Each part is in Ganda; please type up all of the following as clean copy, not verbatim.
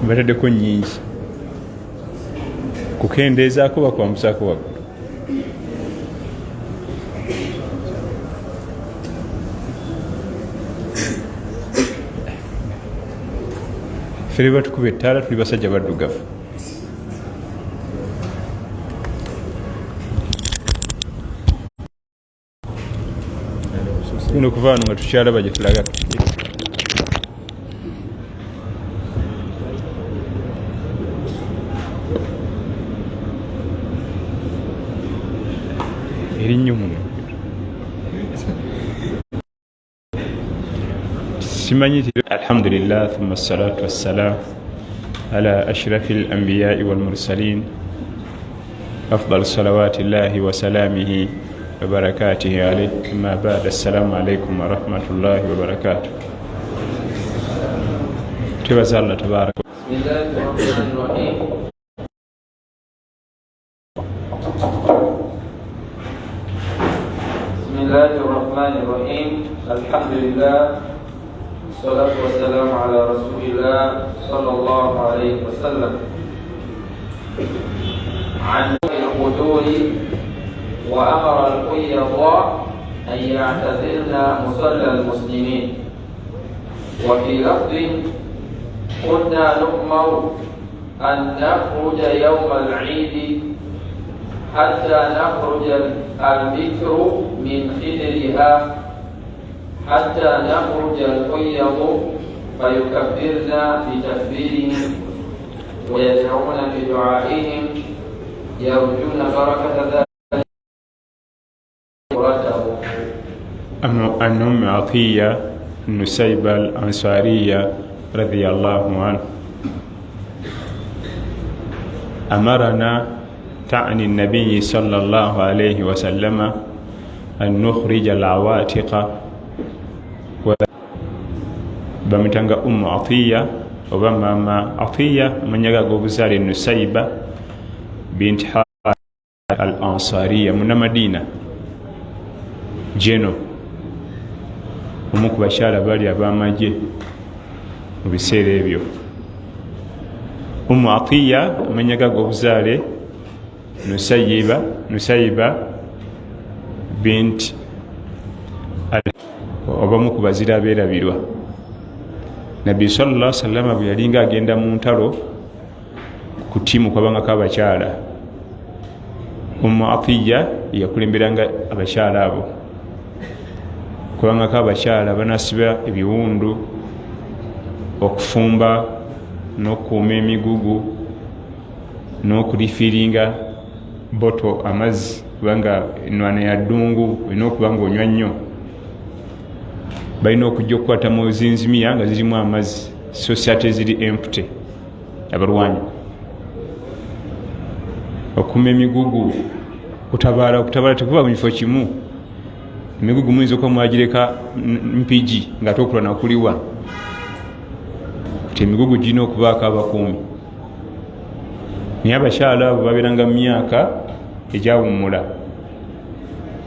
Bataddeko nyingi kukendeezaako bakwambusaako waggulu. Ffe batukuba ettaala, tuli basajja baddugavu. Tugenda okuva wano nga tukyalaba gye tulaga. Erinnyo muno simanyi. Alhamdulillah, thumma salatu wassalam ala ashrafi alambiyai walmursalin, afdal salawati llahi wasalamihi wabarakatihi alaih, amma bad. Assalamu alaikum warahmatullahi wabarakatuh. Twebaza Allah tabaraka. بسم الله الرحمن الرحيم. الحمد لله، والصلاة والسلام على رسول الله صلى الله عليه وسلم. عن القدور وأمر الحيض أن يعتزلن مصلى المسلمين. وفي لفظ: كنا نؤمر أن نخرج يوم العيد حتى نخرج البكر من خدرها، حتى نخرج الحيض فيكبرن بتكبيرهم ويدعون بدعائهم يرجون بركة ذلك رده. عن أم عطية النسيبة الأنصارية رضي الله عنه: أمرنا، تعني النبي صلى الله عليه وسلم، أن نخرج العواتق. Bamutanga Umu Atiya oba Mama Atiya, amanya ge ag'obuzaale Nusaiba bint al Ansariya, Munamadina jeno, omu ku bakyala bali ab'amagye mu biseera ebyo. Umu Atiya, amanya ge ag'obuzaale Nusayiba, Nusaiba bint, abamu ku bazira abeerabirwa. Nabbi sallallahu sallama bwe yalinga agenda mu ntalo, ku tiimu kwabangako abakyala. Umu Atiya yakulemberanga abakyala abo. Kubangako abakyala banasiba ebiwundu, okufumba n'okukuuma emigugu n'okurifiringa boto amazzi, kubanga enwana ya ddungu, olina okuba nga onywa nnyo. Balina okujja okukwata mu zinzimiya nga zirimu amazzi, so si ate ziri empty. Abalwanyi okuma emigugu, kutabaala, okutabaala tekuba mu kifo kimu. Emigugu muyinza okuba mwagireka Mpigi nga ate okulwana kuliwa ti emigugu girina okubaako abakuumi. Naye abakyala abo babeeranga mu myaka egyawummula,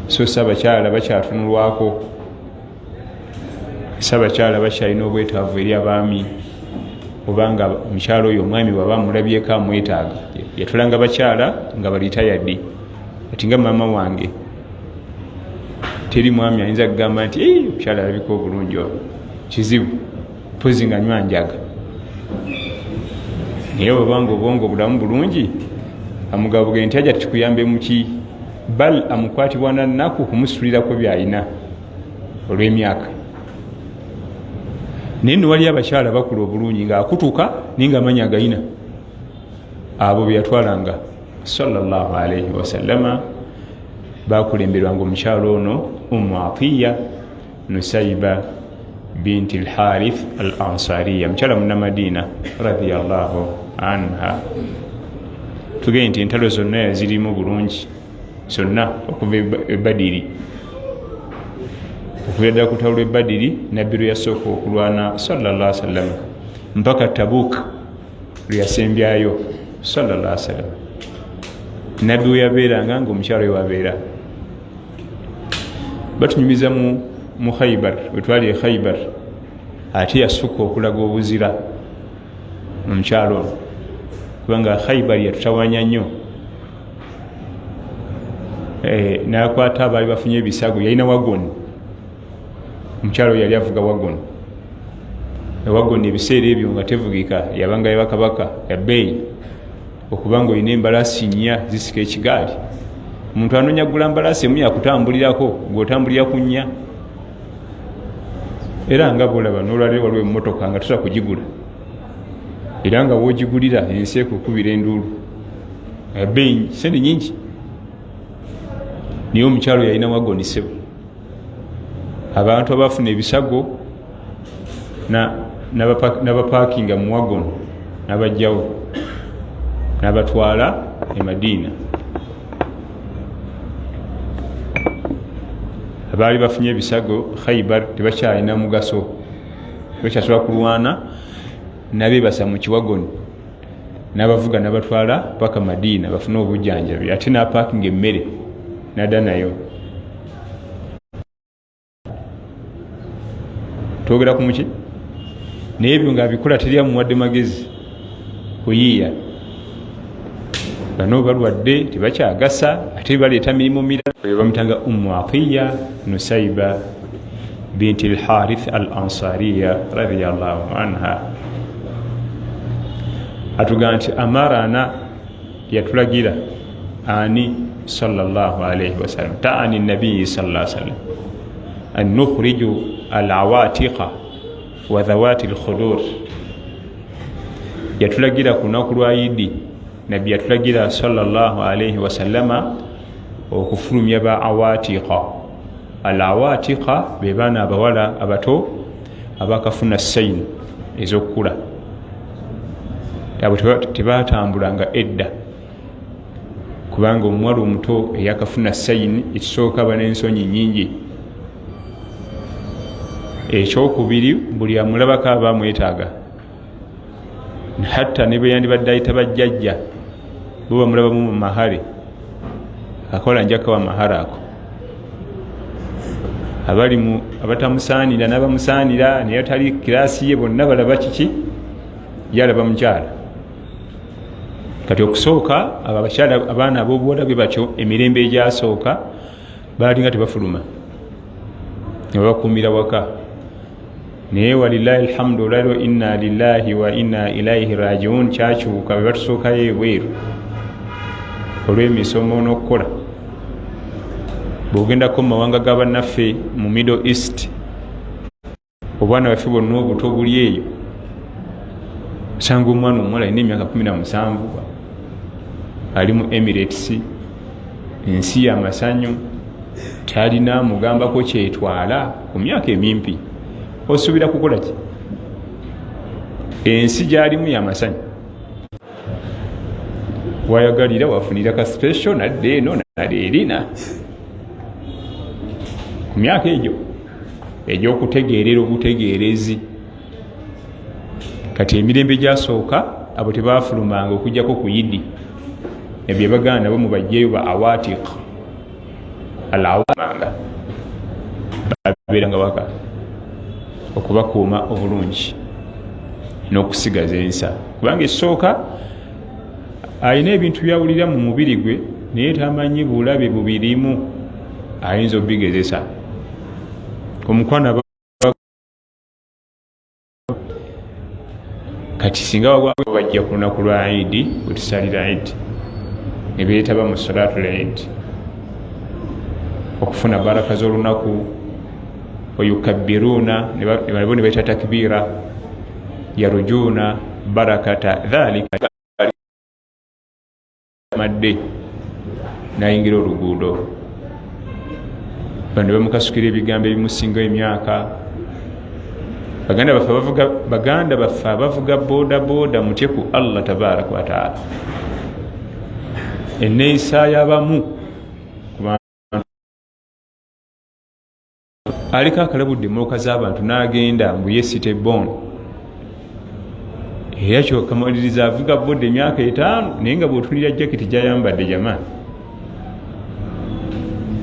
so si abakyala bakyatunulwako, si abakyala bakyalina obwetaavu eri abaami, obanga omukyala oyo omwami bwaba amulabyeko amwetaaga. Yatulanga bakyala nga balitayadde ati nga maama wange, teri mwami ayinza kugamba nti omukyala alabika obulungi oyo, kizibu, mpozi nga nywa njaga. Naye obanga obwongo bulamu bulungi, amugabo ge nti aja tukuyambe muki, bal amukwatibwa na nnaku kumusitulirako byalina olw'emyaka. Naye no waliyo abakyala bakula obulungi ngaakutuka naye nga amanya agayina. Abo beyatwalanga sallallahu alaihi wasallama bakulemberwanga omukyalo ono Umu Atiya Nusaiba binti Lharith al Ansariya, mukyala Munamadiina radiallahu anha. Tugende nti entalo zonna yazirimu bulungi zonna okuva Ebadiri, okuvira ddala ku lutalo lwebadiri nabbi lwe yasooka okulwana sallallahu sallama mpaka Tabuk lwe yasembyayo sallallahu sallama. Nabbi we yabeeranga nga omukyalo we wabeera. Batunyumiza mu Khaibar, wetwali e Khaibar, ate yasukka okulaga obuzira. Omukyalo ono, kubanga Khaibar yatutawanya nnyo, nakwata abaali bafunye ebisago. Yalina wagoni, omukyalo yali avuga wagoni. Wagoni ebiseera ebyo nga tevugika, yabanga yabakabaka, yabbeeyi, okubanga olina embalasi 4 zisika ekigaali. Omuntu anoonya gula mbalasi emu yakutambulirako, gweotambulira ku 4. Era nga bwolaba nolwaliro waliwo emmotoka nga tosobola kugigula, era nga wogigulira ensi ekukubira enduulu, yabbeeyi, sente nyingi. Naye omukyalo yalina wagoni sebo. Abantu abafuna ebisago n'abapakinga mu wagoni, n'abajjawo n'abatwala e Madiina. Abaali bafunye ebisago Khaibar tebakyalina mugaso, tebakyasobola kulwana, n'abeebasa mu kiwagoni n'abavuga n'abatwala paka Madiina bafune obujjanjabi, ate n'apakinga emmere n'adda nayo. Twogera ku muki? Naye ebyo ng'abikola teri amuwadde magezi kuyiiya. Bano balwadde tebakyagasa, ate baleeta mirimu mirala. Oyo bamutanga Ummu Atiya Nusaiba binti Alharith Al Ansariya radiyallahu anha. Atugamba nti amarana, yatulagira ani? Sallallahu alaihi wasallam, taani nabiyi sallallahu alaihi wasallam an nukhriju al awatiqa wa dhawati al khudur. Yatulagira ku lunaku lwa Idi, Nabbi yatulagira sallallahu alaihi wasallama okufulumya ba awatiqa. Al awatiqa be baana abawala abato abakafuna sayini ez'okukula, abo tebatambulanga edda, kubanga omuwala omuto eyakafuna sayini ekisooka aba n'ensonyi nyingi, ekyokubiri buli amulabako aba amwetaaga, hatta ne bwe yandibadde ayita bajjajja bo bamulabamu mu mahare, akola njakawa mahare ako, abali mu abatamusaanira n'abamusaanira naye atali kirasi ye bonna balaba kiki, yalaba mukyala. Kati okusooka abo abakyala, abaana ab'obuwala bwe batyo, emirembe egyasooka baalinga tebafuluma, nga babakuumira waka. Naye walillahi alhamdu, olwaliro inna lillahi wa inna ilaihi rajiun, kyakyuka, bwe batusookayo ebweru olw'emisomo n'okukola. Bw'ogendako mu mawanga ga bannaffe mu Middle East, obwana baffe bwonna obuto buli eyo, osanga omwana omuwala alina emyaka 17 ali mu Emirates, ensi y'amasanyu, talina mugambako kyetwala. Ku myaka emimpi osuubira kukola ki? Ensi gyalimu y'amasanyu, wayagalira wafunira ka special, nadda eno nadda erina. Ku myaka egyo egyokutegeerera obutegeerezi. Kati emirembe gyasooka abo tebafulumanga okujjako ku Idi. Ebyo baganda nabo mubajjeyo ba awatiq alawamanga, babeeranga waka okubakuuma obulungi n'okusigaza ensa, kubanga ekisooka alina ebintu byawulira mu mubiri gwe naye tamanyi bulabe bubirimu, ayinza obigezesa omukwano. Kati singa wagwa bajja ku lunaku lwa Idi, wetusalira Idi, ne beetaba mu salatul Idi okufuna baraka z'olunaku, wayukabiruuna, nabo ne baita takbiira, yarujuuna barakata dhalika. Madde nayingira oluguudo, bano bamukasukira ebigambo ebimusinga emyaka. Baganda baffe abavuga, baganda baffe abavuga boda boda, mutye ku Allah tabaraka wataala. Enneeyisa y'abamu aliko akalabudde emmotoka z'abantu n'agenda mbu ye city bon, era kyokamaliriza avuga boda emyaka 5, naye nga bw'otunira jaketi gyayambadde, jama,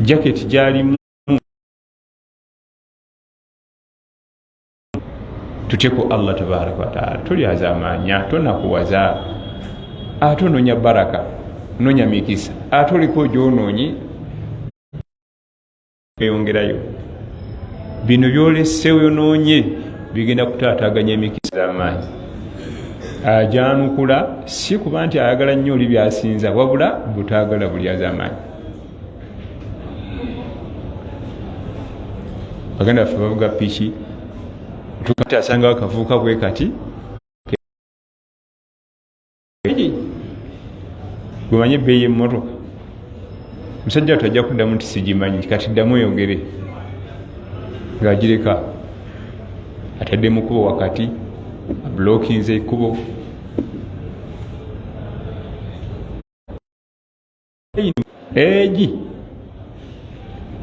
jaketi gyalimu. Tutye ku Allah tabaraka wataala, tolyazaamaanya, tonakuwaza, ate ononya baraka, ononya mikisa, ate oliko ogyonoonye eyongerayo. Bino byolese oyonoonye bigenda kutaataaganya emikisa z'amaanyi. Ajanukula si kuba nti ayagala nnyo oli byasinza, wabula butaagala bulyazaamaanyi. Baganda baffe bavuga piki, otuuka asangawo akavubuka bwe kati, gwemanyi ebbeeyi y'emmotoka, musajja watu ajja kuddamu nti sigimanyi, kati ddamu oyogere, ng'agireka atadde mu kkubo wakati, abulokinze ekkubo. Egi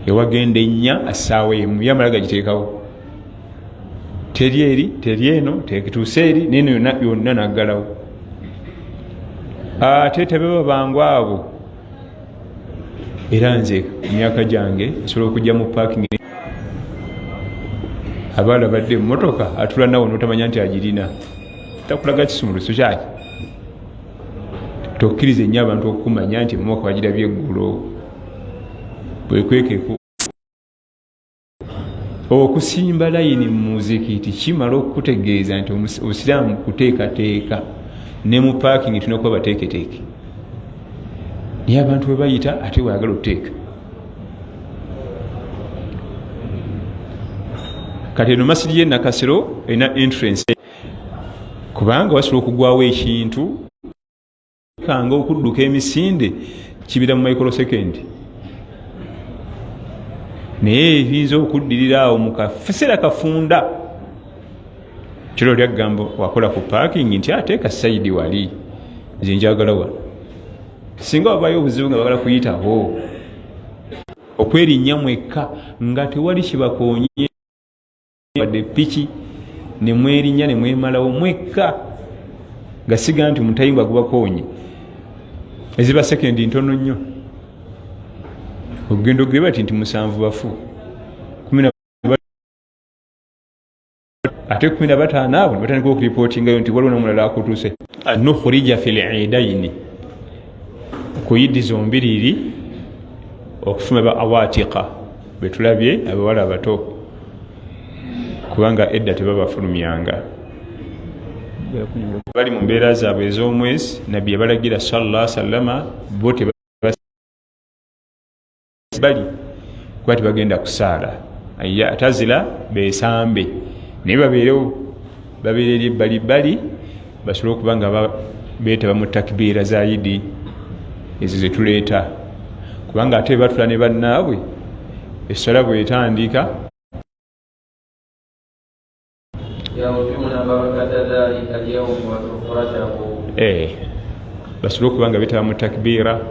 ewagenda ennya assaawa emu yamala gagiteekawo, teri eri, teri eno, tetuuse eri neno, yonna yonna naggalawo. Ate tebaba bangu abo. Era nze emyaka gyange nsobola okujja mu parking, abaala badde emmotoka atula nawe notamanya nti agirina, takulaga kisumuluso kyaki. Tokkiriza ennyo abantu okukumanya nti emmotoka bagirabye eggulo. Bwekwekeku okusimba layini mu muzikiti kimala okukutegeeza nti obusiraamu kuteekateeka, ne mu paakingi tulina kuba bateeketeeke. Naye abantu bwe bayita ate weyagala otuteeka. Kati eno masidi ye Nakasero erina entrance, kubanga wasobola okugwawo ekintu kanga okudduka emisinde kibira mu microsecond, naye ebiyinza okuddirira awo mu kaseera kafunda. Kiro lyagamba wakola ku parking nti ateeka sayidi wali, nze njagala wano, singa wabayo obuzibu nga bagala kuyitawo okwerinnya mwekka nga tewali kibakonye wadde piki, nemwerinnya nemwemalawo mwekka, nga siga nti omutayimbwa gubakonye, eziba sekendi ntono nnyo okugenda ogere bati nti 7 bafu, ate 15 abo nebatandika okuripootingayo nti waliwo nomulala akutuse. Nukhrija fi lidaini, ku yidi zombiriri okufuma ba awatika betulabye abawala abato, kubanga edda tebabafulumyanga, bali mu mbeera zaabwe ez'omwezi. Nabbi yabalagira salla sallama bo bali kuba tebagenda kusaala, atazila besambe, naye babeerewo, babeere eri ebbalibbali, basobole okuba nga beetaba mu takbiira za yidi ezo zetuleeta, kubanga ate batula ne bannaabwe essala bwetandika. Yarjuna barakata dhalika alyawm wa tuhratahu. Basobole okuba nga beetaba mu takbiira,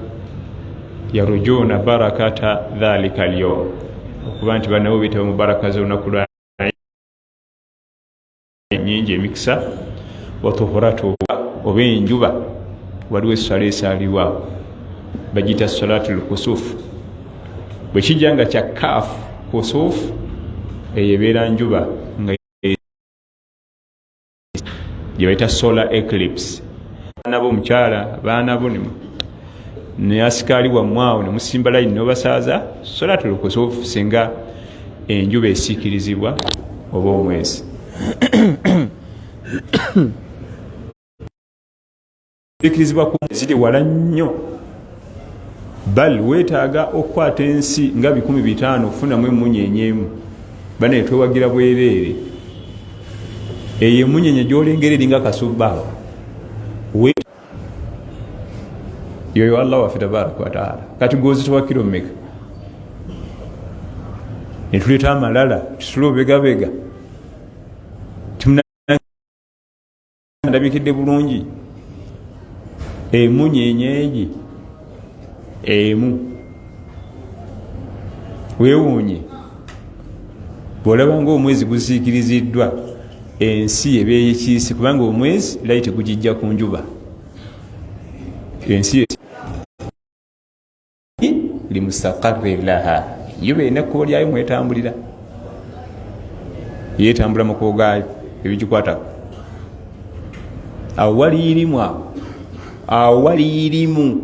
yarujuna barakata dhalika alyawm, okuba nti banabo beetaba mu baraka z'olunaku lwa nyingi emikisa, wa tuhuratuhu, oba enjuba. Waliwo esswala esaalibwa bagiyita salatu lkusufu, bwe kijja nga kya kaafu kusufu, eyo ebeera njuba nga gye bayita solar eclipse. Baana bo omukyala, baana bo ne asikaali wammwe awo ne musimba layini nobasaaza salatu lkusufu singa enjuba esiikirizibwa oba omwezi sikirizibwa ku ziri wala nnyo, bal weetaaga okukwata ensi nga 500 okufunamu emunyenye emu. Banaye twewagira bwereere, eyo emunyenye gyolengera eringa kasubbaawo yoyo Allah waffe tabaraka wataala. Kati gwozitowa kiro mmeka netuleeta amalala tusule obubegabega, ndabikidde bulungi emunyenye egi emu. Weewuunye bw'olaba ngaomwezi gusiikiriziddwa ensi ebeeyekiise, kubanga omwezi layi tegugijja ku njuba, ensi limustaqarri laha, enjuba erina ekkubo lyayo mwetambulira, yeetambula mu kubo gaayo. Tebigikwatako. Awo waliirimu, awo awo waliirimu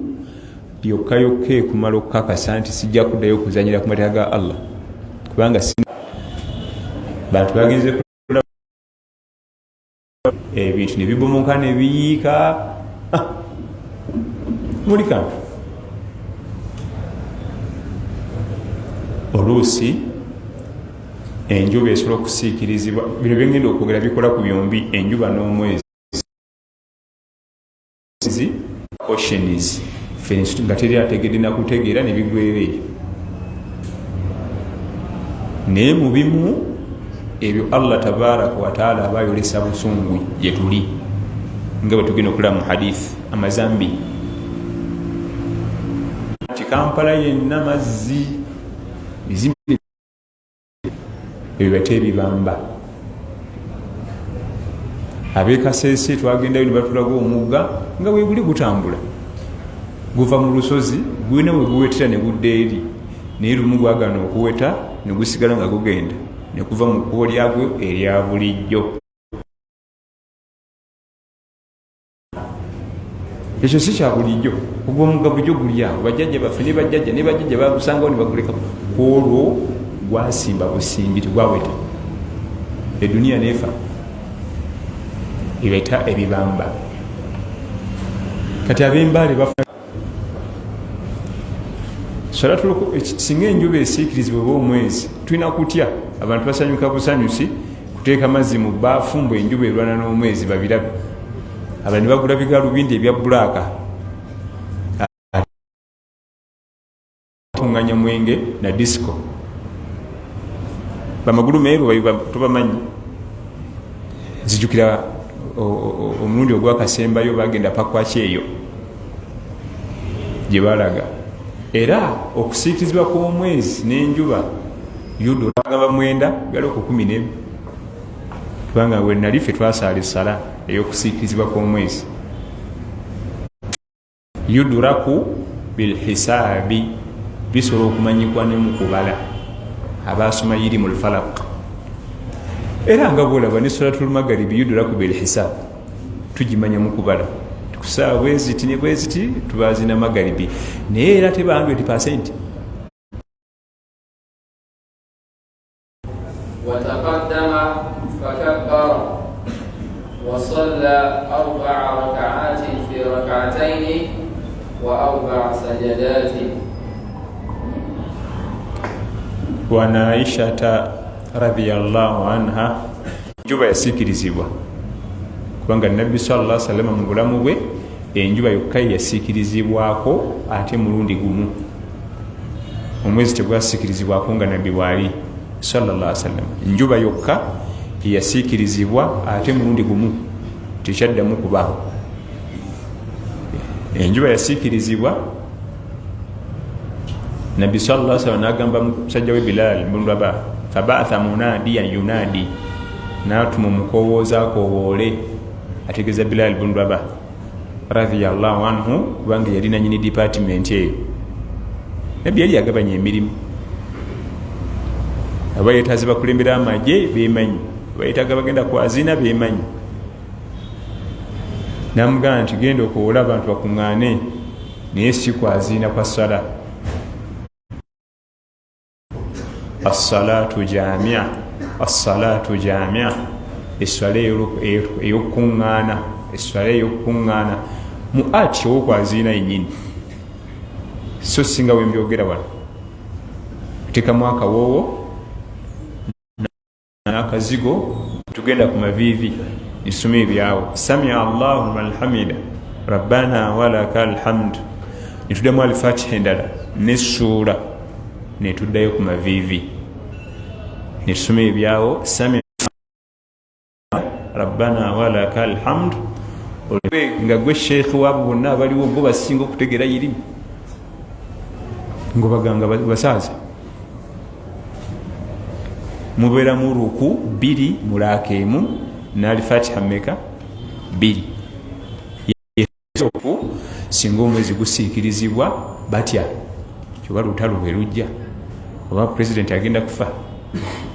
yokka yokka ekumala okukakasa nti sijja kuddayo okuzanyira ku mateeka ga Allah, kubanga bantu bagenze ebintu ne bibomoka ne biyiika. Ah, muli kantu. Oluusi enjuba esobola okusiikirizibwa. Bino byengenda okwogera bikola ku byombi, enjuba n'omwezi. Oceans nga teri ategedde nakutegeera ne bigwera eyo. Naye mu bimu ebyo Allah tabaraka wataala aba ayolesa busungu gyetuli, nga bwe tugenda okulaba mu hadith amazambi, nti Kampala yenna mazzi, ebyo bate ebibamba. Abekasese twagendayo nebatulaga omugga nga weguli gutambula guva mu lusozi, gulina weguwetera negudda eri, naye lumu gwagana okuweta negusigala nga gugenda nekuva mu kkubo lyagwo erya bulijjo. Ekyo si kya bulijjo. Ogwo omugga bulijjo guli awo, bajjajja baffe ne bajjajja ne bajjajja bagusangawo ne baguleka. Ku olwo gwasimba busimbi, tegwaweta, eduniya nefa ebeta ebibamba. Kati ab'embaale bafuna singa enjuba esiikirizibwa oba omwezi, tulina kutya? Abantu basanyuka busanyusi kuteeka mazzi mu baafu mbu enjuba erwana n'omwezi babirabe. Abantu ne bagula bigalubindi ebya bulaaka, kunganya mwenge na disco, bamagulu meeru tubamanyi. Nzijukira omulundi ogwakasembayo bagenda pakwaki eyo gye balaga, era okusiikirizibwa kw'omwezi n'enjuba yudo agamba 9 byali ku 11, kubanga we nali ffe twasaala essala ey'okusiikirizibwa kw'omwezi. Yuduraku bilhisaabi, bisobola okumanyikwa ne mu kubala, abaasoma yiri mu lfalaq. Era nga bwolaba ne suratul magaribi, yuduraku bilhisab, tugimanya mu kubala, kusaawa bweziti ne bweziti tubazina magaribi, naye era teba 100%. وتقدم فكبر وصلى 4 ركعات في ركعتين و4 سجدات. وعن عائشة رضي الله عنها, enjuba yasiikirizibwa, kubanga Nabbi salla salama mu bulamu bwe enjuba yokka yasiikirizibwako, ate mulundi gumu. Omwezi tegwasiikirizibwako nga Nabbi bwali sallallahu sallam. Njuba yokka yasiikirizibwa, ate mulundi gumu, tekyaddamu kubaawo. Enjuba yasiikirizibwa, Nabbi salla sallam nagamba musajja we Bilal bnu Rabah, fabaatha munadiyan yunadi, natuma omukowooza akowoole, ategeeza Bilal bnu Rabah radhiyallahu anhu, kubanga yali nanyini department eyo. Nabbi yali yagabanya emirimu, aba yetaaze bakulembera amagye bemanyi, aba yetaaga bagenda kwazina bemanyi. Namugamba nti genda okowoola abantu bakuŋŋaane, naye si kwaziina kwa sala. Assalatu jamia, assalatu jamia, eswala eyokuŋŋaana, eswala eyokuŋŋaana mu ati owokwaziina yenyini. So singa wembyogera wano, otekamu akawoowo n'akazigo, tugenda ku maviivi nisoma ebyawo, samia Allahu liman hamida, rabbana walaka alhamdu, netuddamu alfatiha endala nessuula, netuddayo ku maviivi netusoma ebyawo, samia rabbana walaka alhamdu. Nga gwe sheekhi waabo bonna abaliwo, bo basinga okutegeera irimu, ngobaganga basaaza mubeeramu ruku 2 mulaaka emu n'alfatiha meka? 2. Singa omwezi gusiikirizibwa batya, oba lutalo bwe lujja, oba pulezidenti agenda kufa,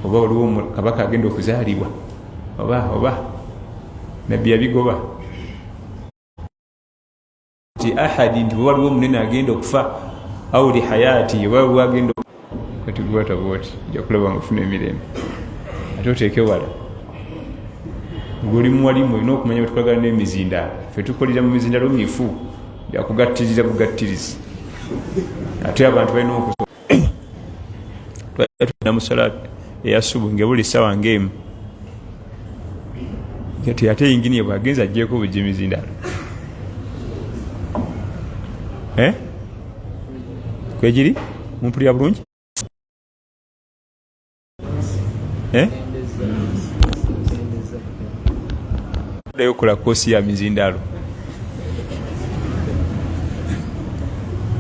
oba waliwo kabaka agenda okuzaalibwa. Oba oba nabbi yabigoba nti ahadi nti waliwo omunene agenda okufa au lihayati oba waliwo agenda kati gwata bwoti ojja kulaba nga ofuna emirembe ate oteeke wala goli muwalimu olina okumanya bwetukolagana n'emizindaalo fe tukolera mu mizindaalo mifu byakugattirira bugattirizi ate abantu balina oku twalina musala eyasubu ngebuli sawa ngaemu kati ate yinginiya bwagenza ajjeko bujja emizindalo eh? Kwegiri mumpulira bulungi eh? Ddayo okukola koosi ya mizindalo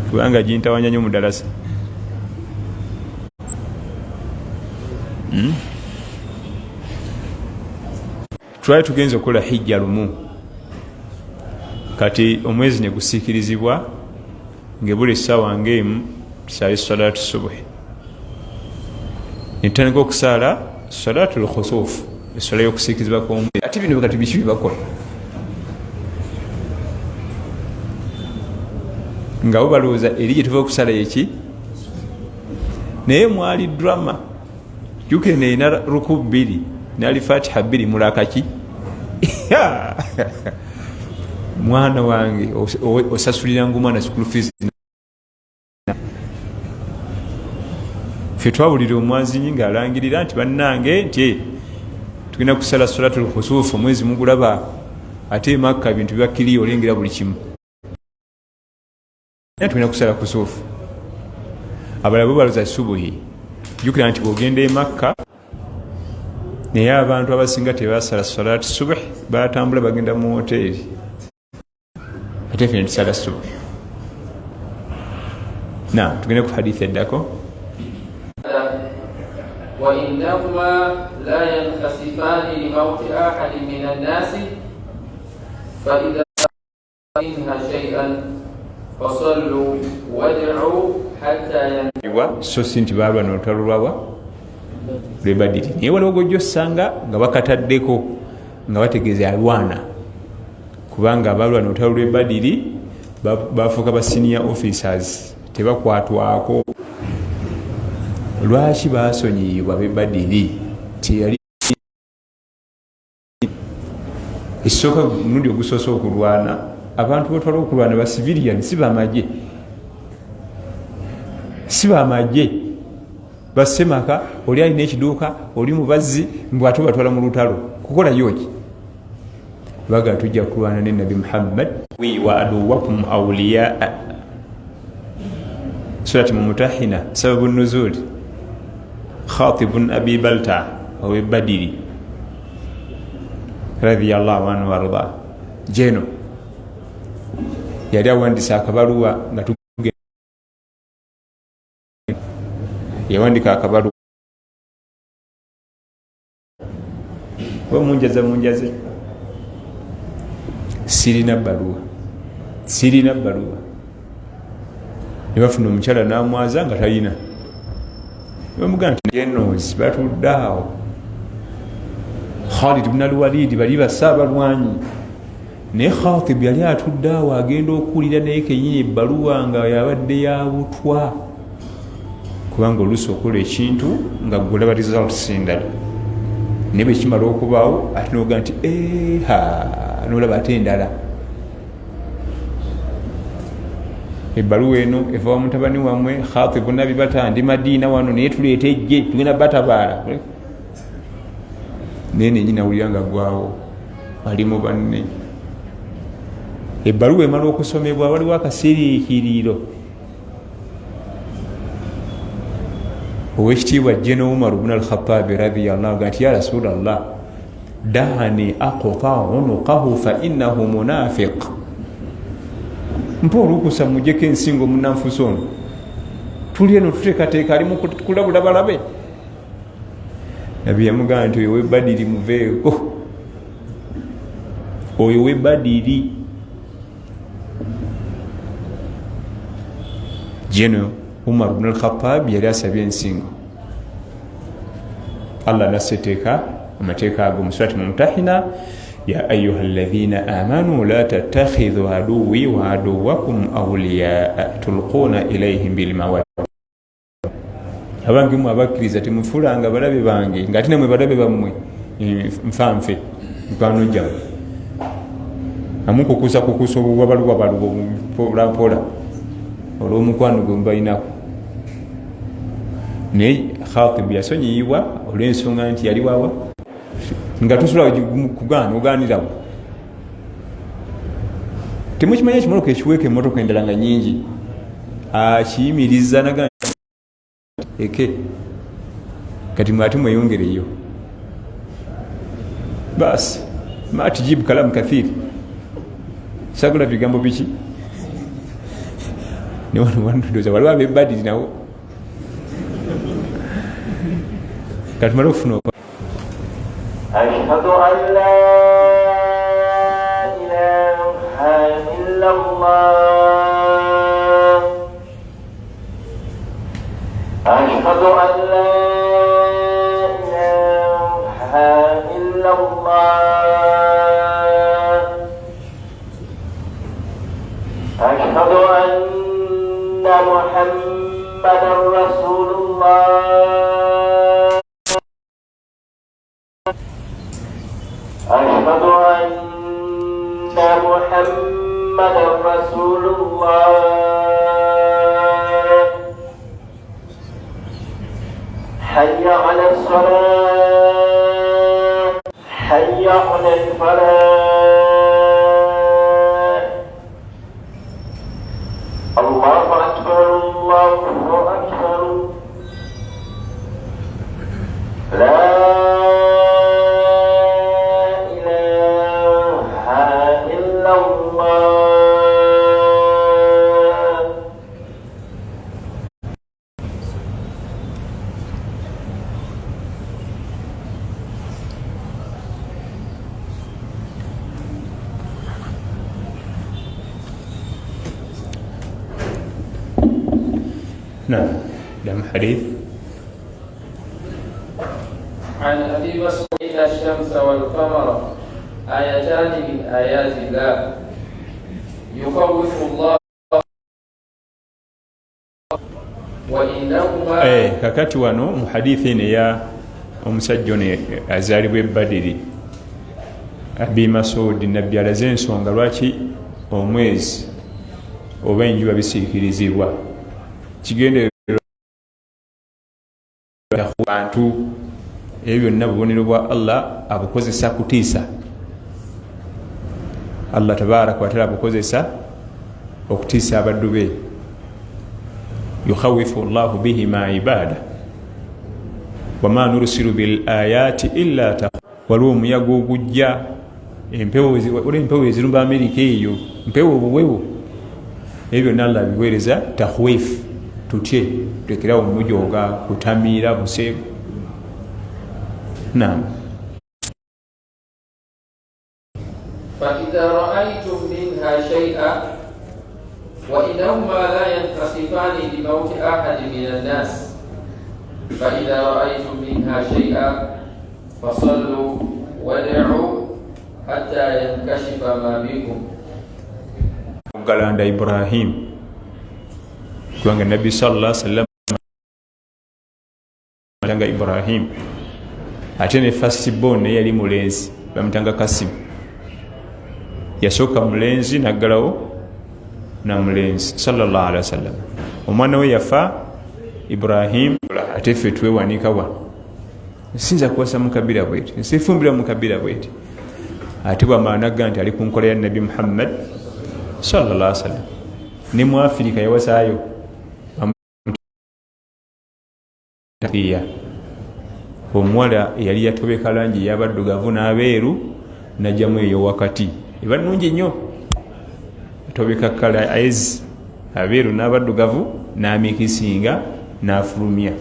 kubanga gintawanya nyo mudalasa. Twali tugenze okukola hijja lumu, kati omwezi ne gusiikirizibwa ng'ebula essaawa ng'emu tusaale salatu subuhi, ne tutandika okusaala salatu lkhusuufu, esswala y'okusiikirizibwa kw'omwezi. Ate bino kati biki bye bakola nga bo balowooza eri gye tuva okusala eki? Naye mwali drama. Jjukira eno erina ruku bbiri nali fatiha bbiri mulakaki mwana wange osasuliranga omwana school fees. Ffe twawulira omwazinyi ng'alangirira nti bannange nti tugenda kusala suratul khusufu, omwezi mugulaba, ate emakka ebintu biba kiriya, olengera buli kimu, tugenda kusala kusuufu. Abalala bo baloza subuhi. Jjukira nti bwogenda e Makka, naye abantu abasinga tebasala salati subuhi, batambula bagenda mu woteeri, ate ffe netusala subuhi. Na tugende ku hadithi eddako. وإنهما لا ينخسفان لموت أحد من الناس فإذا منها شيئا فصلوا وادعوا حتى So si nti baalwana olutalo lwawa lwebadiri, naye waliwo gojja osanga nga bakataddeko nga bategeeza alwana, kubanga abalwana olutalo lwebadiri bafuuka ba senior officers, tebakwatwako. Lwaki basonyiyibwa bebadiri? Teyali ekisooka mulundi ogusoose okulwana. Abantu batwala okulwana ba civilian, si bamagye, si bamagye, basemaka, oli alina ekiduuka, oli mubazzi, mbw ate batwala mu lutalo kukolayo ki? Baga tujja kulwana ne Nabi Muhammad wa aduwakum auliyaa. Surati Mumutahina, sababu nuzuli, Khatibun Abi Balta owebadiri radiallahu anhu warda jeno yali awandisa akabaluwa nga yawandika akabaluwa oba munjaza munjaze, sirina baluwa, sirina baluwa. Nebafuna omukyala namwaza nga talina, bamugaa nti genos batudde awo, Khalid bn Alwalidi bali basa abalwanyi, naye Khatib yali atudde awo agenda okuwulira naye kenyini ebbaluwa nga yabadde ya butwa, kubanga oluusi okola ekintu nga gwolaba results endala, naye bwekimala okubaawo ate noga nti eha, nolaba ate endala. Ebbaluwa eno eva wa mutabani wammwe Khatibu Nabi Bata, ndi Madiina wano, naye tuleeta ejje, tugenda batabaala. Naye nenyi nawulira nga gwawo ali mu banne. Ebbaluwa emala okusomebwa, waliwo akasiriikiriro. Owekitiibwa Jeno Umar bnu Alkhatabi radiallahu ga nti, ya Rasulallah, daani aqta unuqahu fa innahu munafiq, mpa olukusa mujeko ensingo omunanfusi ono, tuli eno tuteekateeka, ali mukulabula balabe. Nabbi yamugamba nti oyo webadiri muveeko, oyo webadiri. Jeno Umar bnu Alkhatab yali asabye ensingo, Allah nassa etteeka Amateeka ago mu Surati Mumtahina, ya ayuha alladhina amanu la tattakhidhu aduwi wa aduwakum awliyaa tulquna ilayhim bilmawadda. Abange mwe abakkiriza, temufuulanga balabe bange nga ate namwe balabe bammwe nfanfe mikwano gyammwe, amukukusa kukusa obuwabaluwabalu mpolampola olw'omukwano gwe mubalinaku. Naye Khatibu yasonyiyibwa olw'ensonga nti yali wawa nga tosobola kugaana ogaanirawo. Temukimanya ekimotoka ekiweeka emmotoka endala nga nyingi akiyimiriza naga eke kati mwe ate mweyongereyo basi ma tujibu kalamu kathiri, sagula bigambo biki ndoza waliwo abebadiri nawo katumale okufuna. أشهد أن لا إله إلا الله أشهد أن لا إله إلا الله أشهد أن محمدا رسول الله أشهد أن محمدا رسول الله حي على الصلاة حي على الفلاح الله أكبر الله أكبر لا إله إلا الله. نعم، دم حديث. عن أبي مسعود إن الشمس والقمر آيتان من آيات الله يخوف الله وإنهما Kakati wano mu hadithi eno eya omusajja ono azaalibwa ebbadiri Abi Masudi, Nabbi alaze ensonga lwaki omwezi oba enjuba bisiikirizibwa. Kigendererwa bantu, ebyo byonna bubonero bwa Allah, abukozesa kutiisa. Allah tabaraka wataala abukozesa okutiisa abaddu be. Yukhawifu llahu bihima ibada wama nursilu bil ayati illa ta. Waliwo omuyaga ogujja, empewo, waliwo empewo ezirumba Amerika, eyo mpewo obuwewo. Ebyo byonna Allah abiweereza takhwif, tutye, tulekerawo mujoga kutamiira buseegu. Nam. فإذا رأيتم منها شيئا وإنهما لا ينخسفان لموت أحد من الناس فإذا رأيتم منها شيئا فصلوا وادعوا حتى ينكشف ما بكم. Galanda Ibrahim, kubanga Nabbi salla sallam nga Ibrahim, ate ne first born naye yali mulenzi, bamutanga Kasimu. Yasooka mulenzi, naggalawo na mulenzi sallallahu alaihi wasallam. Omwana we yafa Ibrahim, ate ffe twewanika wano, sinza kuwasa mukabira bweti, nsifumbira mukabira bweti. Ate bwamala nagga nti ali ku nkola ya Nabbi Muhammad sallallahu alaihi wasallam. Ne mu Afirika yawasaayo ya omuwala eyali yatobeka langi ey'abaddugavu n'abeeru, najjamu eyo wakati eba nnungi nnyo, atobeka kala ez abeeru n'abaddugavu n'amikisinga n'afulumya,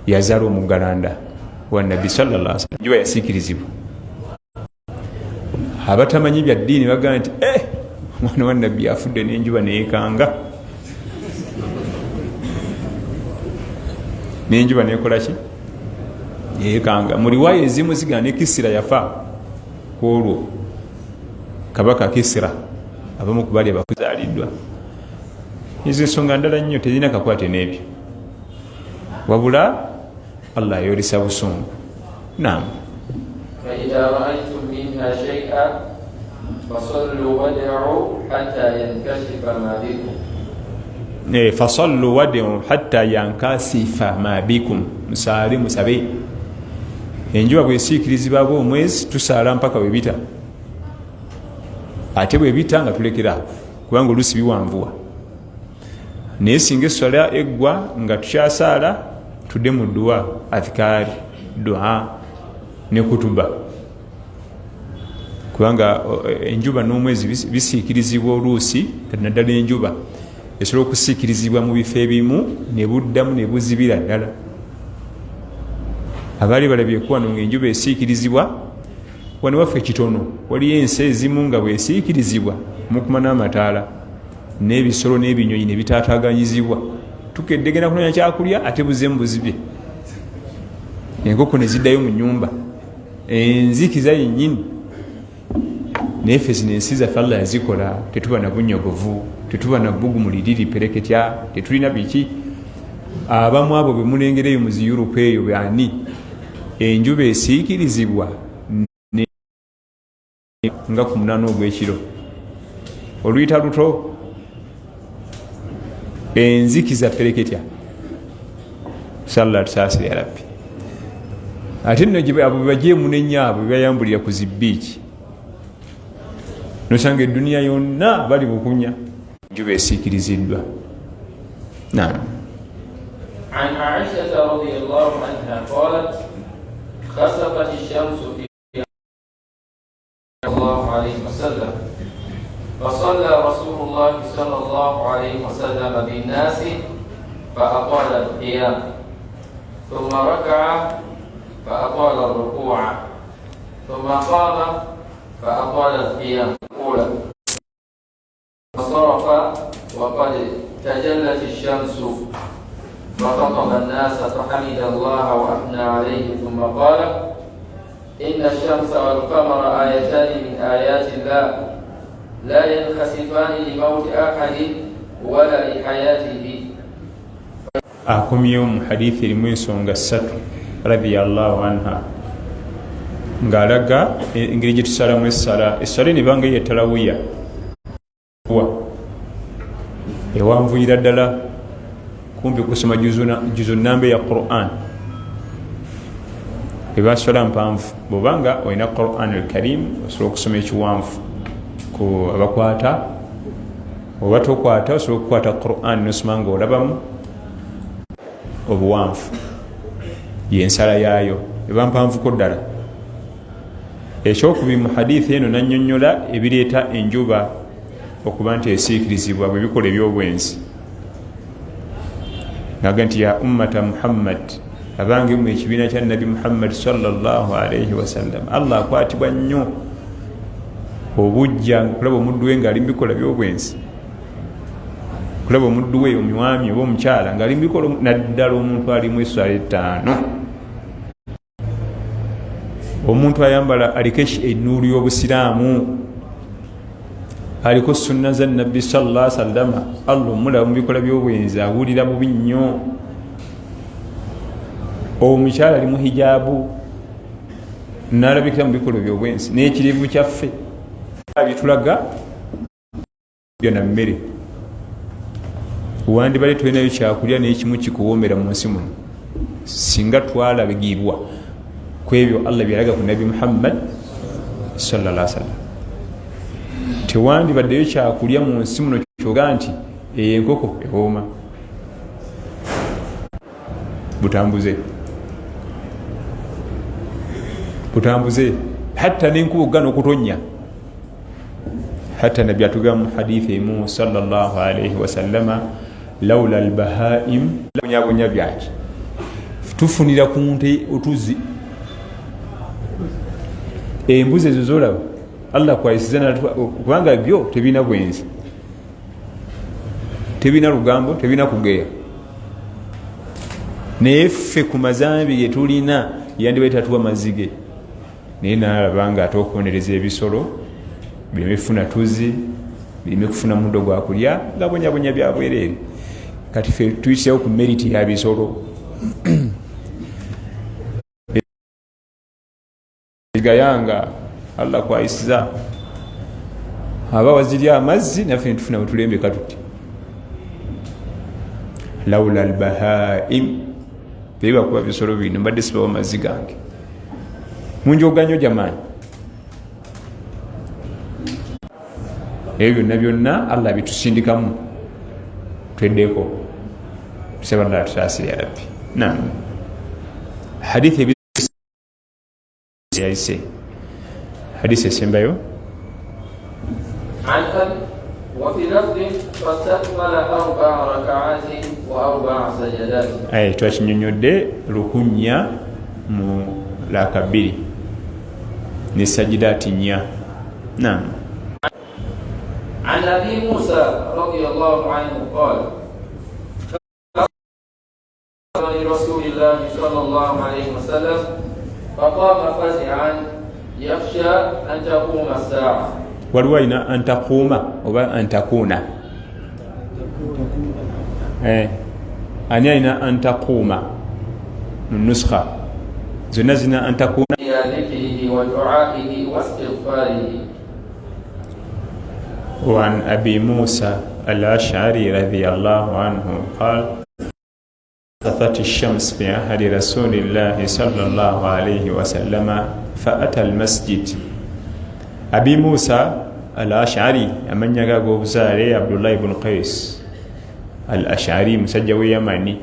yazaala omuggalanda wa Nabbi sallallahu alaihi wasallam. Njuba yasiikirizibwa. Abatamanyi bya ddiini bagamba nti omwana wa Nabbi afudde n'enjuba neyekanga, n'enjuba nekola ki? Yekanga mu riwaaya ezimu zigana ne Kisira yafa ku olwo, kabaka Kisira, abamu ku bali abakuzaaliddwa. Ezo ensonga ndala nnyo, tezirina kakwate n'ebyo, wabula Allah ayolesa busungu. Naam. فإذا رأيتم منها شيئا فصلوا ودعوا حتى ينكشف ما بكم. Fasallu wadiu hatta yankasifa ma bikum, musaale musabe. Enjuba bwesiikirizibwako omwezi tusaala mpaka bwebita, ate bwebita nga tulekera, kubanga oluusi biwanvuwa. Naye singa esswala eggwa nga tukyasaala, tudde mu dduwa, athikaari, dua ne kutuba, kubanga enjuba n'omwezi bisiikirizibwa oluusi, naddala enjuba esobola okusiikirizibwa mu bifo ebimu ne buddamu ne buzibira ddala. Abaali balabyeku wano ngaenjuba esiikirizibwa wano waffe kitono, waliyo ensi ezimu nga bwesiikirizibwa mukuma n'amataala n'ebisolo n'ebinyonyi ne bitaataganyizibwa, tukedde genda kunoonya kyakulya ate buzeemu buzibye, enkoko ne ziddayo mu nyumba, enzikiza yennyini. Naye ffe zino ensi zaffe Allah yazikola, tetuba na bunyogovu, tetuba na bbugumu liriri pereketya, tetulina biki. Abamu abo bemulengereyo mu zi Yuropu eyo byani, enjuba esiikirizibwa nga ku 8 ogw'ekiro, oluyita luto, enzikiza pereketya. Salla tusaasire ya Rabbi. Ate nno abo bebajeemu nenyaabwe bebayambulira ku zi biiki, nosanga eduniya yonna bali bukunya, enjuba esiikiriziddwa. Naam. عن عائشة رضي الله عنها قالت خسفت الشمس في الله عليه وسلم فصلى رسول الله صلى الله عليه وسلم بالناس فأطال القيام ثم ركع فأطال الركوع ثم قام فأطال القيام الأولى فصرف وقد تجلت الشمس فخطب الناس فحمد الله وأثنى عليه ثم قال إن الشمس والقمر آيتان من آيات الله لا ينخسفان لموت أحد ولا لحياته. Akomyewo mu hadithi erimu ensonga ssatu radiyallahu anha, ng'alaga engeri gye tusalamu essala. Essala eno ebanga yetalawiya ewanvuyira ddala kumpi kusoma juzu namba ya Quran, eba swala mpanvu. Bwobanga olina Quran al-Karim osobola okusoma ekiwanvu ku abakwata, oba tokwata osobola okukwata Quran nosoma nga olabamu obuwanvu, yensala yaayo eba mpanvuko ddala. Ekyokubiri mu hadithi eno nannyonnyola ebireeta enjuba okuba nti esiikirizibwa bwe bikola ebyobwenzi, naga nti ya ummata Muhammad, abange mu ekibiina kya Nabi Muhammad sallallahu alaihi wasallam, Allah akwatibwa nnyo obujja kulaba omuddu we ng'ali mu bikola byobwenzi, kulaba omuddu we omwami oba omukyala ng'ali mu bikola, naddala omuntu alimu esswala 5, omuntu ayambala aliko ennuulu y'obusiraamu, aliko sunna za Nabbi sallallahu alaihi wasallam, Allah omulaba mu bikola by'obwenzi awulira bubi nnyo. Omukyala ali mu hijaabu n'alabikira mu bikolwa by'obwenzi, n'ekirivu kyaffe bitulaga na mmere, wandibadde tolinayo kyakulya n'ekimu kikuwoomera mu nsi muno singa twalabigibwa ku ebyo Allah byalaga ku Nabbi Muhammad sallallahu alaihi wasallam. Tewandibaddeyo kyakulya mu nsi muno kyoga nti enkoko ewooma. Butambuze butambuze, hatta n'enkuba okugana okutonnya. Hatta Nabbi atugamba mu hadithi emu sallallahu alaihi wasallama, laula albahaim bunyabunya byaki tufunira ku nte otuzi embuzi ezo zolaba Allah kwayisiza, kubanga byo tebirina bwenzi, tebirina lugambo, tebirina kugeya. Naye ffe ku mazambi ge tulina Yandibadde tatuwa mazzi ge, naye nalaba nga ate okubonereza ebisolo bireme kufuna tuzi, bireme kufuna muddo gwa kulya, nga bonyabonya byabwereere. Kati fe tuyitirawo ku meriti ya bisolo gayanga Allah kwayisiza aba waziri amazzi, naffe netufuna wetulembeka tuti laula albahaim bebakuba bisolo bino, mbadde sibawo mazzi gange. Munjoganyo jamaani, ebyo byonna byonna Allah bitusindikamu tweddeko. Tusaba Allah tutaasire ya Rabbi. Nam hadithi yayise, hadisi esembayo. وفي لفظ فاستكمل 4 ركعات و4 سجدات. Aye twakinyonyodde lukunya mu laka 2 ne sajidati 4. Naam. عن أبي موسى رضي الله عنه قال قال لرسول الله صلى الله عليه وسلم فقام فزعا يخشى أن تقوم الساعة. Waliwo alina antakuuma oba antakuuna? Ani alina antakuuma mu nuskha zonna zina antakuuna? إلى ذكره ودعائه واستغفاره. وعن أبي موسى الأشعري رضي الله عنه قال سقطت الشمس في عهد رسول الله صلى الله عليه وسلم فأتى المسجد. Abi Musa al-Ash'ari, amannya ge ag'obuzaale Abdullah ibn Qais al-Ash'ari, musajja w'e Yamani,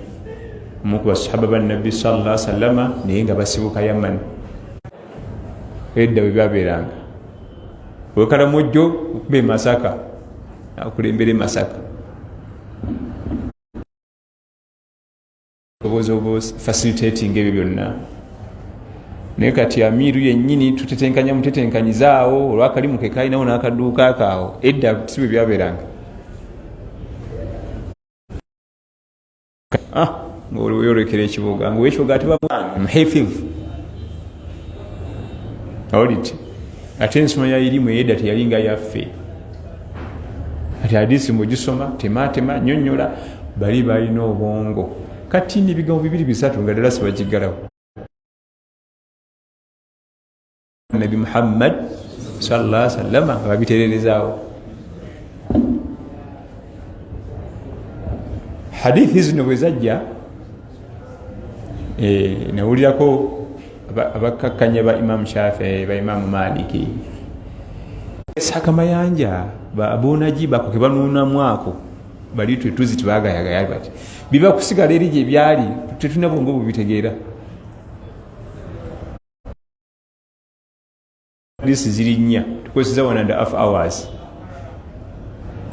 omu ku basahaba ba Nabbi sallallahu alaihi wasallama, naye nga basibuka Yamani. Edda bwe byabeeranga wekalamojjo okuba e Masaka, akulembera e Masaka, obusobozi obu facilitating ebyo byonna. Naye kati amiru yennyini tutetenkanya mutetenkanyizaawo olwakalimu ke kalinawo n'akaduuka akaawo. Edda si bwe byabeeranga. Ng'oyolekera ekibuga, ng'ekibuga ate muhifidh awulidde. Ate ensoma ya irimu eyedda teyali nga yaffe. Ati hadisi mwegisoma tematema nyonyola, bali balina obwongo. Kati n'ebigambo 2 3 nga ddala sibakiggalawo. Nabi Muhammad sallallahu alaihi wasallam nga babitererezaawo. Hadithi zino bwe zajja, nawulirako abakkakkanya ba Imamu Shafii, ba Imamu Maliki, Isaka Mayanja, ba Abu Najib ako ke banuunamu ako bali twetuzi tebagayagaya bati biba kusigala eri gye byali, tetulina bwongo bubitegeera. Hadisi ziri 4, tukozesa 1.5 hours.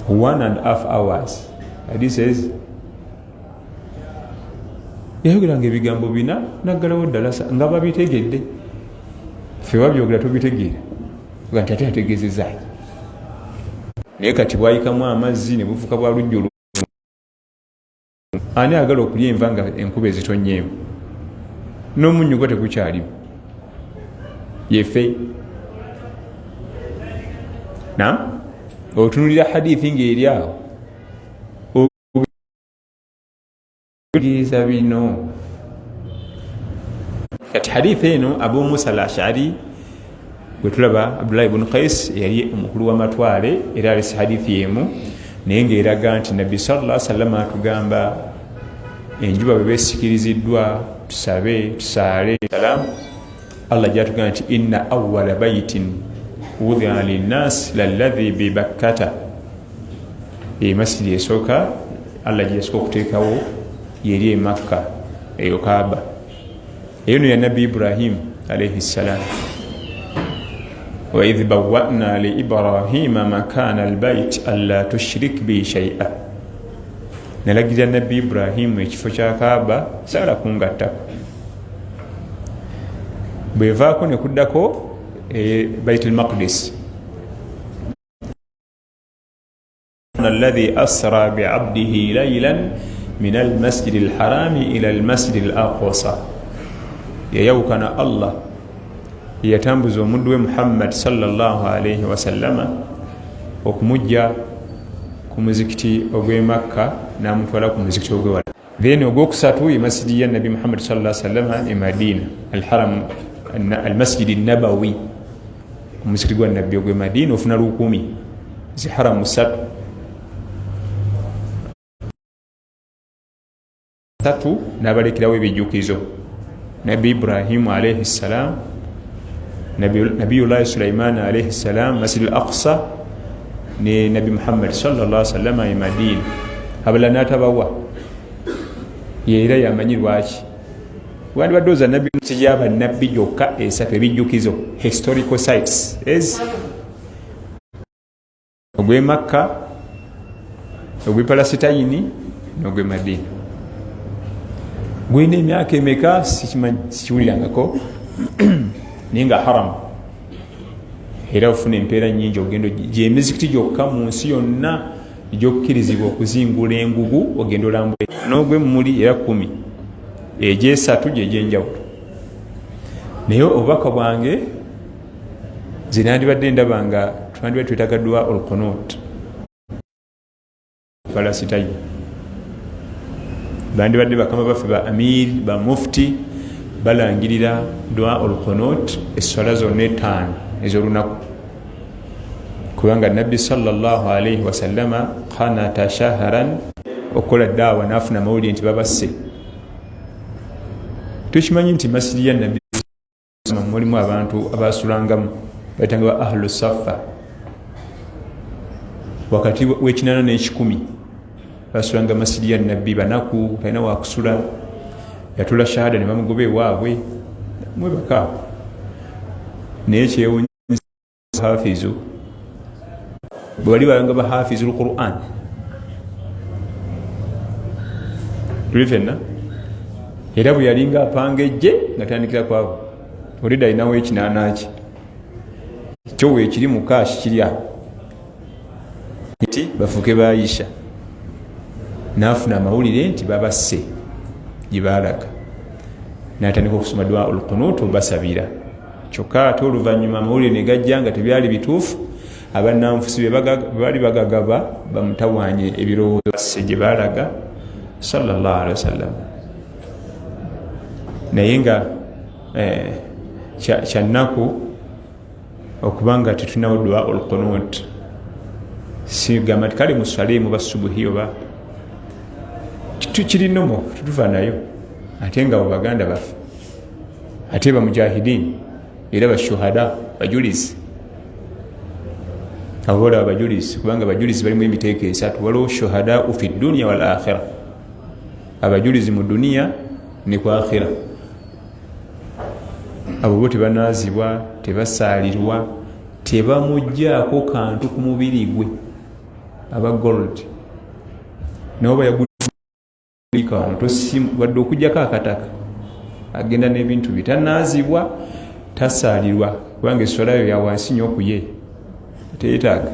1.5 hours. Hadisi ezi yayogeranga ebigambo 4 naggalawo ddalasa nga babitegedde. Ffe babyogera tubitegeera, nga nti ate ategeezezza. Naye kati bwayikamu amazzi ne bufuka bwa lujjulu. Ani ayagala okulya enva nga enkuba ezitonyeemu n'omunnyo gwo tegukyalimu? Yefe nam otunulira hadithi ng'eri awo ogeeza bino. Kati hadithi eno Abu Musa al-Ash'ari bwe tulaba Abdullah ibn Qais yali omukulu w'amatwale, era alese hadithi emu naye ng'eraga nti Nabbi sallallahu alaihi wasallam atugamba enjuba bwe beesikiriziddwa tusabe tusaale. Salam Allah gyatugamba nti inna awwala baytin wudi'a linnas lalladhi bi Bakkata. Masjidi esooka Allah gye yasooka okuteekawo yeri e Makka, eyo Kaaba. Eyo no ya Nabbi Ibrahim alayhi salam. Wa idh bawwa'na li Ibrahima makana albayt alla tushrik bi shay'a. Nalagira Nabbi Ibrahim ekifo kya Kaaba saala kungattako. Bwevaako ne kuddako Baitul Maqdis. Alladhi asra bi'abdihi laylan min al-masjid al-harami ila al-masjid al-aqsa. Yayawukana Allah yatambuza omuddu we Muhammad sallallahu alaihi wasallama okumujja ku muzikiti ogw'e Makka n'amutwala ku muzikiti ogw'ewala. Then ogwokusatu ye masjidi ya Nabi Muhammad sallallahu alaihi wasallama e Madina, alharam almasjidi nabawi, omuzikiti gwa Nabbi ogw'e Madina, ofuna 1000 zi haramu 3 3 n'abalekerawo ebijjukizo. Nabbi Ibrahimu alaihi ssalam, Nabiyullahi Sulaiman alaihi ssalam, Masjid al Aqsa, ne Nabi Muhammad sallallahu alaihi wasallam e Madina. Abalala n'atabawa, era yamanyi lwaki. Wandibadde oza nabbi kijaba nabbi gyokka esatu ebijjukizo, historical sites ez ogw'e Makka, ogw'e Palasitayini n'ogw'e Madina. Gulina emyaka emeka sikimanyi, sikiwulirangako, naye nga haram era ofuna empeera nyingi. Ogenda gyemizikiti gyokka mu nsi yonna gyokkirizibwa okuzingula engugu, ogenda olambula n'ogw'emmuli era 10 egyesatu gyegyenjawulo. Naye obubaka bwange nze nandibadde ndaba nga twandibadde twetaaga dua olqunut. Palasitayi bandibadde bakama baffe ba amir ba mufti balangirira dua olqunut esswala zonna 5 ez'olunaku, kubanga Nabbi sallallahu alaihi wasallama qanata shahran okukola daawa n'afuna amawulire nti babasse. Tukimanyi nti masjidi ya Nabbi mulimu abantu abasulangamu bayitanga ba ahlu safa, wakati w'ekinana n'ekikumi basulanga masjidi ya Nabbi. Banaku, talina wakusula, yatula shahada ne bamugoba ewaabwe mwebaka. Naye kyewunyisa hafizu bwe bali balanga ba hafizu lquran tuli fenna, era bwe yalinga apanga ejje nga tandikira kwabo olidde alinawo ekinaana kye kyo weekiri mu kaashi kirya nti bafuuke bayisha. N'afuna amawulire nti babasse gye baalaga, n'atandika okusoma dua ulqunut obasabira. Kyokka ate oluvannyuma amawulire ne gajja nga tebyali bituufu, abannanfusi be baali bagagaba bamutawaanye ebirowoozo basse gye baalaga sallallahu alaihi wasallam. Naye nga kyannaku okubanga tetunawo dua ulqunut. Sigamba nti kale musale muba subuhi oba kirinomo tutuva nayo, ate nga abo baganda baffe ate bamujahidin era bashuhada bajulizi. Abo bolaba bajulizi, kubanga bajulizi balimu emiteeko esatu. Waliwo shuhadau fi dunia wal akhira, abajulizi mu duniya ne ku akhira. Abo bo tebanaazibwa, tebasaalirwa, tebamugjaako kantu ku mubiri gwe. Aba gold nabo bayagulika wano wadde okugjako akataka, agenda n'ebintu bye, tanaazibwa, tasaalirwa, kubanga eswala yo yawansi nnyo okuye teyetaaga.